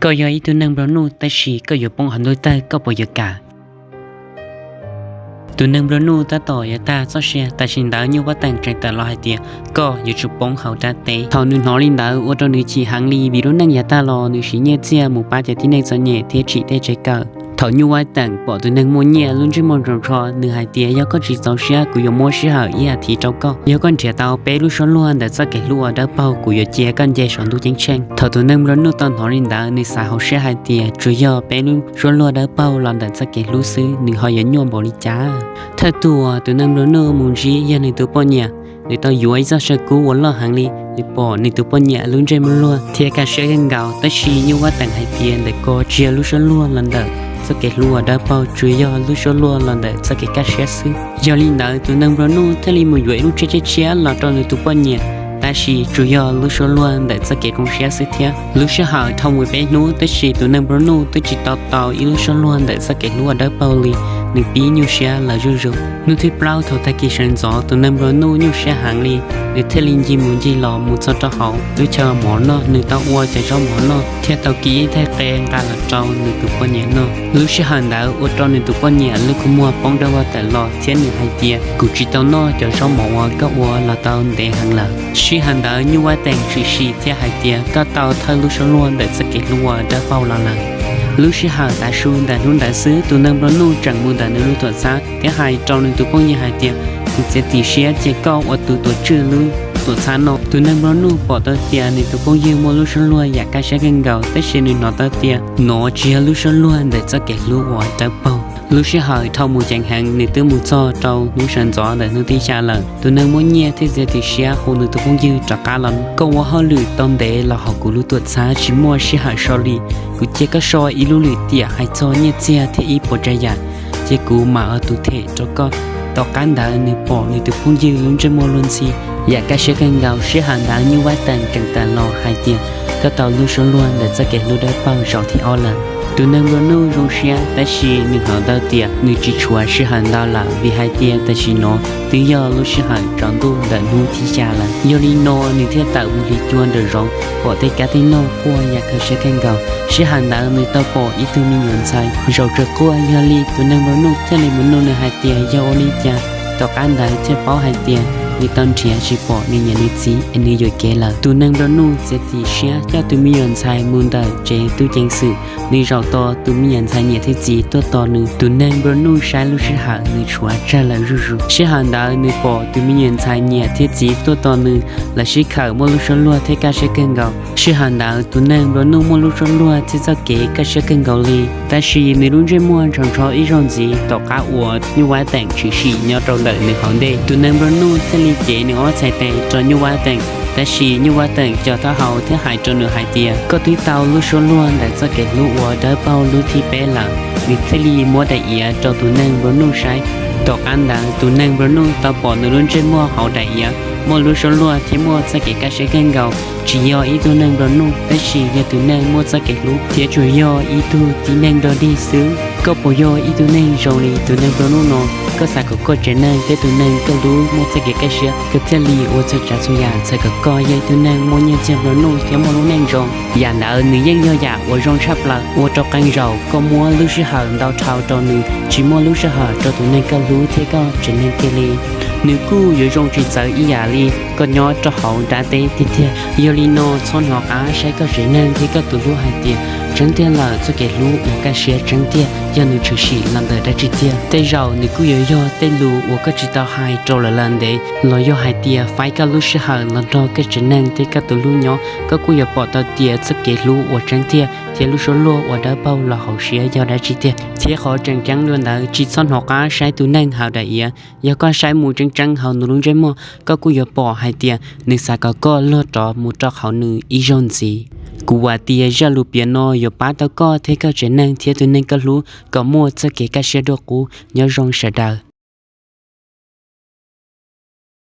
Koj yog ib tug neeg nplua nuj tab sis koj yuav poob hauv ntuj tawg, koj puas yuav kam? Tus neeg nplua nuj tab tom yuav tag txoj sia, tam sim ntawd Nyuj Vaj Teem tseem tawm los hais tias, koj yuav tsum poob hauv dab teb. Thaum nws hnov li ntawd ua rau nws chim heev li, vim lub neej yav tag los nws siv nyiaj txiag mus pab cov tib neeg txom nyem thiab tsim tej tsev kawm. Thaum Nyuj Vaj Teem pom tus neeg muaj nyiaj lub ntsej muag nrov nrho, nws hais tias, yog koj tsis txaus siab kuv yuav muab sij hawm ib as thiv rau koj. Yog koj nrhiav tau peb lub suab luag ntawm txoj kev hlub uas dawb paug, kuv yuav cia koj nce saum ntuj ceeb tsheej. Thaum tus neeg nplua nuj tau hnov li ntawd, nws xav hauv siab hais tias, tsuas yog peb lub suab luag dawb paug los ntawm txoj kev hlub xwb, nws ho yuav nyuaj npaum li cas? Thawj tug uas tus neeg nplua nuj mus ntsib yog nws tus poj niam. Nws tau yuav ib txoj saw kub uas loj heev li. Nws pom nws tus poj niam lub ntsej muag luag thiab kaj siab kawg nkaus, tab sis Nyuj Vaj Teem hais tias ntawm ko tsis yog lub suab luag los ntawm txoj kev hlub uas dawb paug, tsuas yog lub suab luag los ntawm txoj kev kaj siab xwb. Yog li ntawd tus neeg nplua nuj thiaj li mus yuav ib lub tsheb tshiab tshiab los rau nws tus poj niam, tab sis tsuas yog lub suab luag ntawm txoj kev zoo siab xwb thiab. Lub sij hawm dhau mus peb hnub, tab sis tus neeg nplua nuj twb tsis tau tau ib lub suab luag ntawm txoj kev hlub uas dawb paug li, nws pib nyuaj siab lawm zuj zus. Hnub thib plaub thaum tag kis sawv ntxov, tus neeg nplua nuj nyuaj siab heev li, nws thiaj li ncig mus ncig los mus txog rau hauv lub chaw mov noj. Nws tau ua cov zaub mov noj thiab tau kis ib thaij qe nqa los rau nws tus poj niam noj. Lub sij hawm ntawd ua rau nws tus poj niam lub kua muag poob dawb vog tawm los thiab nws hais tias, kuv tsis tau noj cov zaub mov uas koj ua los tau ntev heev lawm. Sij hawm ntawd Nyuj Vaj Teem tshwm sim thiab hais tias, koj tau thawj lub suab luag ntawm txoj kev hlub uas dawb paug los lawm. Lub sij hawm tav su ntawm hnub ntawd xwb, tus neeg nplua nuj tseem mus ntawm nws lub tuam txhab thiab hais rau nws tus phooj ywg hais tias, kuv txiav txim siab cia koj ua tus tuam tswj lub tuam txhab no. Tus neeg nplua nuj pom tau tias nws tus phooj ywg muaj lub suab luag yam kaj siab kawg nkaus, tab sis nws hnov tau tias nov tsis yog lub suab luag ntawm txoj kev hlub uas dawb paug. Lub sij hawm dhau mus ceev heev, nws twb mus txog rau hnub sawv ntxov ntawm hnub thib xya lawm. Tus neeg muaj nyiaj thiaj txiav txim siab hu nws tus phooj ywg rov qab los, koj ua hauj lwm tau ntev los hauv kuv lub tuam txhab tsis muaj sij hawm so li. Kuv cia koj so ib lub lwm tiam hais txog nyiaj txiag thiab ib puas tsav yam, cia kuv mam ua tus them rau koj. Tom qab ntawd nws pom nws tus phooj ywg lub ntsej muag luag ntxhi yam kaj siab kawg nkaus. Sij hawm ntawd Nyuj Vaj Teem tseem tawm los hais tias, koj tau lub suab luag ntawm txoj kev hlub dawb paug zaum thib ob lawm. Tus neeg nplua nuj zoo siab, tab sis nws hnov tau tias nws tsis tshuav sij hawm ntau lawm, vim hais tias tam sim no twb yog lub sij hawm tsaus ntuj ntawm hnub thib xya lawm. Yog li no nws thiaj tawm mus hlis cua nraum zoov, pom tej kab tej noj quaj yam kaj siab kawg nkaus. Sij hawm ntawd nws tau pom ib tug me nyuam ntxhais zaum tsawv quaj, yog li tus neeg nplua nuj thiaj li mus nug nws hais tias yog ua li cas. Tom qab ntawd thiaj paub hais tias nws tau nrhiav tsis pom nws niam nws txiv es nws yuam kev lawm. Tus neeg nplua nuj txiav txim siab coj tus me nyuam ntxhais mus ntawm tsev tub ceev xwm. Nws zaum tos tus me nyuam ntxhais niam thiab txiv tuaj tos nws. Tus neeg nplua nuj saib lub sij hawm nws tshuav tsawg lawm zuj zus. Sij hawm ntawd nws pom tus me nyuam ntxhais niam thiab txiv tuaj tos nws, lawv sib khawm muaj lub suab luag thiab kaj siab kawg nkaus. Sij hawm ntawd tus neeg nplua nuj muaj lub suab luag thiab txoj kev kaj siab kawg nkaus li, tab sis nws lub ntsej muag ntsho ntsho ib zaug ntxiv tom qab uas Nyuj Vaj Teem tshwm sim nyob rau ntawm nws hauv ntej. Tus neeg nplua nuj thiaj li cev nws ob txhais tes rau Nyuj Vaj Teem, tab sis Nyuj Vaj Teem co taub hau thiab hais rau nws hais tias, koj twb tau lub suab luag ntawm txoj kev hlub uas dawb paug lub thib peb lawm. Nws thiaj li muab daim iav rau tus neeg nplua nuj saib. Tom qab ntawd tus neeg nplua nuj tau pom nws lub ntsej muag hauv daim iav muaj lub suab luag thiab muaj txoj kev kaj siab kawg nkaus. Tsis yog ib tug neeg nplua nuj, tab sis yog tus neeg muaj txoj kev hlub thiab tsuas yog ib tug tib neeg dog dig xwb. Koj puas yog ib tug neeg zoo li tus neeg nplua nuj no? Koj xav kom koj tsev neeg thiab tus neeg koj hlub muaj txoj kev kaj siab, koj thiaj li ua txhua tsav txhua yam txhawm kom koj yog ib tug neeg muaj nyiaj txiag nplua nuj thiab muaj lub neej zoo. Yam ntawd nws yeej yog yam uas zoo tshaj plaws, ua rau qee zaum koj muab lub sij hawm ntau dhau rau nws, tsis muaj lub sij hawm rau tus neeg koj hlub thiab koj tsev neeg kiag li. Nws kuj yuav zoo tsis txawv ib yam li koj nyob rau hauv dab teb tiag tiag. Yog li no txhob hnov qab saib koj tsev neeg thiab koj tus hlub hais tias tseeb tiag lawm, txoj kev hlub uas kaj siab tseeb tiag yog nws tshwm sim los ntawm dab tsi tiag. Tej zaum nws kuj yuav yog tej lus uas koj tsis tau hais rau lawv lawm ntev, los yog hais tias faib koj lub sij hawm los nrog koj tsev neeg thiab koj tus hlub nyob, koj kuj yuav pom tau tias txoj kev hlub uas tseeb tiag thiab lub suab luag uas dawb paug los hauv siab yog dab tsi tiag. Thiab qhov tseem ceeb dua ntawd, tsis txhob hnov qab saib tus neeg hauv daim iav. Yog koj saib mus tseeb tseeb hauv nws lub ntsej muag, koj kuj yuav pom hais tias nws xav kom koj luag rov mus rau hauv nws ib zaug ntxiv. Kuv vam tias zaj lus piav no yuav pab tau koj thiab koj tsev neeg thiab tus neeg koj hlub kom muaj txoj kev kaj siab dua qub. Nyob zoo sawv daws.